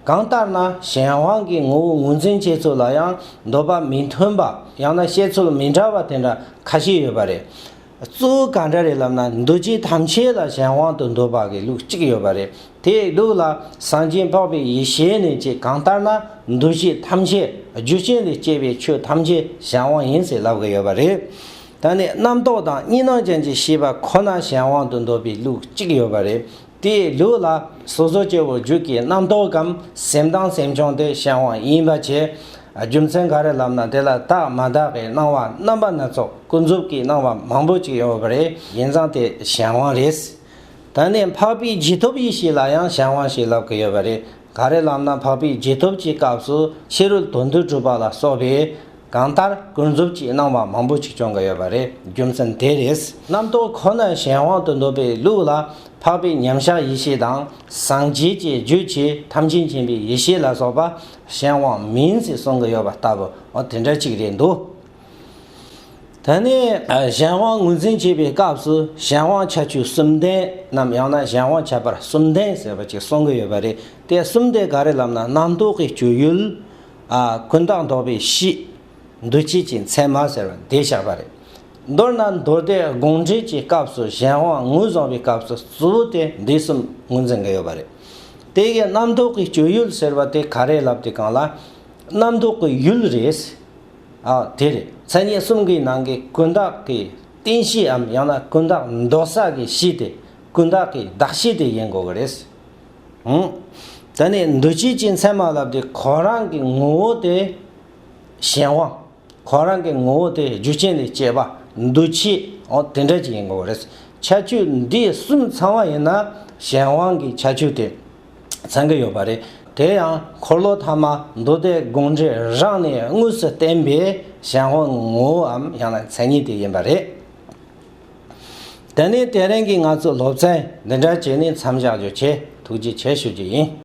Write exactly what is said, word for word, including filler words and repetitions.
གང་ལྟར་ན་གཞན་དབང་གི་ངོ་བོ་ངོས་འཛིན་བྱེད་ཚུལ་ལ་ཡང་འདོད་པ་མི་མཐུན་པ་ཡང་ན་བཤད་ཚུལ་མི་འདྲ་བ་དེ་འདྲ་ཁ་ཤས་ཡོད་པ་རེད། གཙོ་བོ་གང་འདྲ་རེད་ལབ་ན། འདུ་བྱེད་ཐམས་ཅད་ལ་གཞན་དབང་དུ་འདོད་པ་གི་ལུགས་གཅིག་ཡོད་པ་རེད། དེའི་ལུགས་ལ་སངས་རྒྱས་འཕགས་པའི་ཡེ་ཤེས་ནས་ཀྱི་གང་ལྟར་ན་འདུ་བྱེད་ཐམས་ཅད་རྒྱུ་རྐྱེན་ལས་སྐྱེས་པའི་ཆོས་ཐམས་ཅད་གཞན་དབང་ཡིན་ཟེར་ལབ་ཀྱི་ཡོད་པ་རེད། ད་ནི་རྣམ་རྟོག་དང་གཉིས་སྣང་ཅན་གྱི་ཤེས་པ་ཁོ་ན་གཞན་དབང་དུ་འདོད་པའི་ལུགས་གཅིག་ཡོད་པ་རེད། དེའི་ལུགས་ལ་སོ་སོ་སྐྱེ་བོ་རྒྱུད་ཀྱི་རྣམ་རྟོག་གམ་སེམས་དང་སེམས་བྱུང་དེ་གཞན་དབང་ཡིན་པ་བྱས། རྒྱུ་མཚན་ག་རེ་ལབ་ན། དེ་ལ་རྟགས་མ་དག་གི་སྣང་བ་རྣམ་པ་སྣ་ཚོགས་ཀུན་རྫོབ་ཀྱི་སྣང་བ་མང་པོ་ཅིག་ཡོད་པ་རེད། ཡིན་ཙང་དེ་གཞན་དབང་རེད། ད་ནི་འཕགས་པའི་རྗེས་ཐོབ་ཡེ་ཤེས་ལ་ཡང་གཞན་དབང་ཞེས་ལབ་ཀྱི་ཡོད་པ་རེད། ག་རེ་ལབ་ན། འཕགས་པའི་རྗེས་ཐོབ་ཀྱི་སྐབས་སུ་ཕྱི་རོལ་དོན་དུ་གྲུབ་པ་ལ་སོགས་པའི་གང་ལྟར་ཀུན་རྫོབ་ཀྱི་སྣང་བ་མང་པོ་ཅིག་བྱུང་གི་ཡོད་པ་རེད། རྒྱུ་མཚན་དེ་རེད། རྣམ་རྟོག་ཁོ་ན་གཞན་དབང་དུ་འདོད་པའི་ལུགས་ལ་འཕགས་པའི་མཉམ་གཞག་ཡེ་ཤེས་དང་སངས་རྒྱས་ཀྱི་རྒྱུད་ཀྱི་ཐམས་ཅད་མཁྱེན་པའི་ཡེ་ཤེས་ལ་སོགས་པ་གཞན་དབང་མིན་ཟེར་གསུང་གི་ཡོད་པ་ལྟ་བུ། འོ་དེ་འདྲ་ཅིག་རེད་འདུག་ད་ནི་གཞན་དབང་ངོས་འཛིན་བྱེད་པའི་སྐབས་སུ་གཞན་དབང་ཁྱད་ཆོས་གསུམ་ལྡན་ནམ་ཡང་ན་གཞན་དབང་ཁྱད་པར་གསུམ་ལྡན་ཟེར་བ་ཅིག་གསུང་གི་ཡོད་པ་རེད། དེ་གསུམ་དེ་ག་རེ་ལབ་ན། རྣམ་རྟོག་གི་སྤྱོད་ཡུལ། ཨ། ཀུན་བརྟགས་ལྡོག་པའི་གཤིས། འདུ་བྱེད་ཀྱི་མཚན་མ་ཟེར་བ་འདི་བཞག་པ་རེད། མདོར་ན་མདོ་སྡེ་དགོངས་འགྲེལ་གྱི་སྐབས་སུ་གཞན་དབང་ངོས་བཟུང་བའི་སྐབས་སུ་གཙོ་བོ་དེ་འདི་གསུམ་ངོས་འཛིན་གྱི་ཡོད་པ་རེད། དེ་གའི་རྣམ་རྟོག་གི་སྤྱོད་ཡུལ་ཟེར་བ་དེ་ག་རེ་ལབ་དུས་སྒང་ལ། རྣམ་རྟོག་གི་ཡུལ་རེད། ཨ། དེ་རེད། མཚན་ཉིད་གསུམ་གྱི་ནང་གི་ཀུན་བརྟགས་ཀྱི་རྟེན་གཞིའམ་ཡང་ན་ཀུན་བརྟགས་འདོགས་ས་གི་གཞི་དེ། ཀུན་བརྟགས་ཀྱི་གདགས་གཞི་དེ་ཡིན་དགོས་ཀྱི་རེད། ཨང་། ད་ནི་འདུ་བྱེད་ཀྱི་མཚན་མ་ལབ་དུས་ཁོ་རང་གི་ངོ་བོ་དེ་གཞན་དབང་། ཁོ་རང་གི་ངོ་བོ་དེ་རྒྱུ་རྐྱེན་ལས་སྐྱེས་པ། འདུ་བྱེད། འོ་དེ་འདྲ་ཅིག་ཡིན་དགོས་ཀྱི་རེད། ཁྱད་ཆོས་འདི་གསུམ་ཚང་བ་ཡིན་ན་གཞན་དབང་གི་ཁྱད་ཆོས་དེ་ཚང་གི་ཡོད་པ་རེད། དེ་ཡང་འཁོར་ལོ་ཐ་མ་མདོ་སྡེ་དགོངས་འགྲེལ་རང་ནས་དངོས་སུ་བསྟན་པའི་གཞན་དབང་ངོ་བོའམ་ཡང་ན་མཚན་ཉིད་དེ་ཡིན་པ་རེད། དེ་ནས་དེ་རིང་གི་ང་ཚོའི་སློབ་ཚན་འདི་འདྲ་བྱས་ནས་མཚམས་བཞག་རྒྱུ་བྱས། ཐུགས་རྗེ་ཆེ་ཞུ་རྒྱུ་ཡིན།